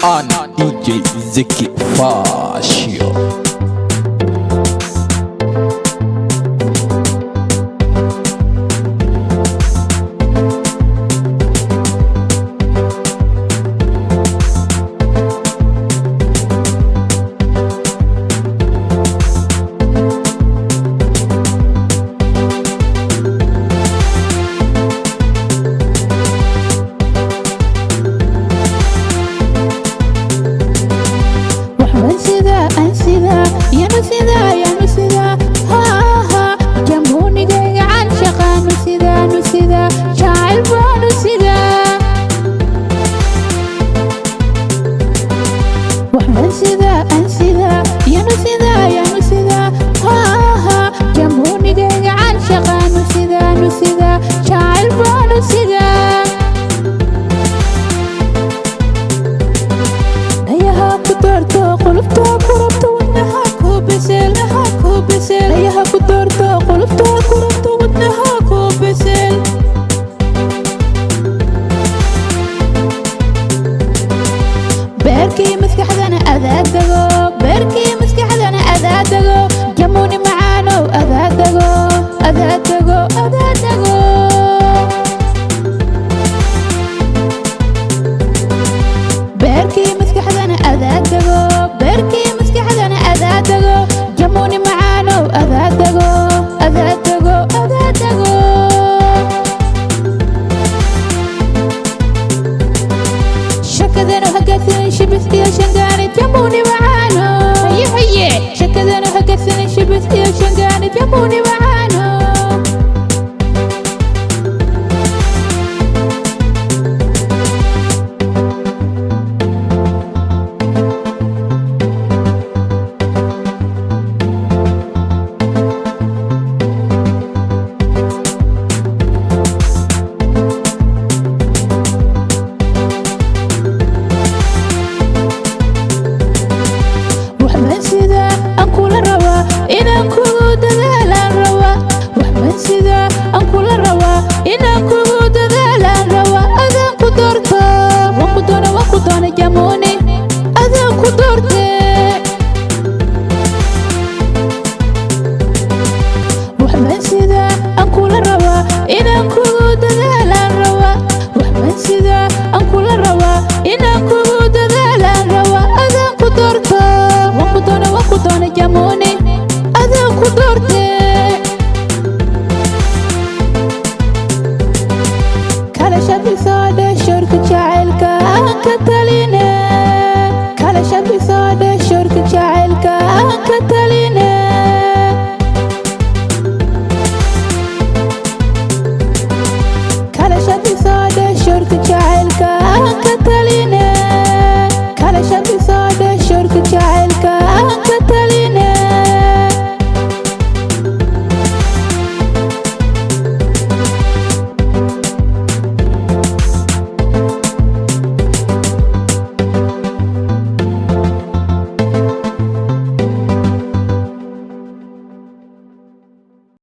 And DJ Zeki Fashion. Waxbaan sidaa aan sidaa yaanu sidaa yaanu sidaa haaha jamhuunigayga caanshaqaanu sidaanu sidaa jacayl baanu sidaa. Waxbaan sidaa aan sidaa yaanu sidaa yaanu sidaa haaha jamhuunigayga caanshaqaanu sidaanu sidaa jacayl baanu sidaa. Dhayaha ku doorto, qulubta ku rabto, wadnaha ku bisel, wadnaha ku bisel. Dhayaha ku doorto, qulubta ku rabto, wadnaha ku bisel. Beerkii maskaxdana adaadago, beerkii maskaxdana adaadago, jamuuni macaanow adaadago, adaadago, adaadago. Beerkii maskaxdana adaadago, beerkii maskaxdana adaadago, jamuuni macaanow adaadago, adaadago, adaadago. Shakadanu hagaagsanin shibis iyo shangaani, jamuuni macaano haye haye. Shakadanu hagaagsanin shibis iyo shangaani, jamuuni macaano. Waxbaan sidaa aan kula rabaa inaan kugu dadaalaan rabaa. Waxbaan sidaa aan kula rabaa inaan kugu dadaalaan rabaa. Adaan ku doorto, waan ku doona, waan ku doona jamuuni, adaan ku doorte. Waxbaan sidaa aan kula rabaa inaan kugu dadaalaan rabaa. Waxbaan sidaa aan kula rabaa inaan kugu dadaalaan rabaa. Adaan ku doorto, waan ku doona, waan ku doona jamuuni, adaan ku doorte. Kala shabisoodhe shorka jacaylka aan ka taline, kala shabisoodhe shorka jacaylka aan ka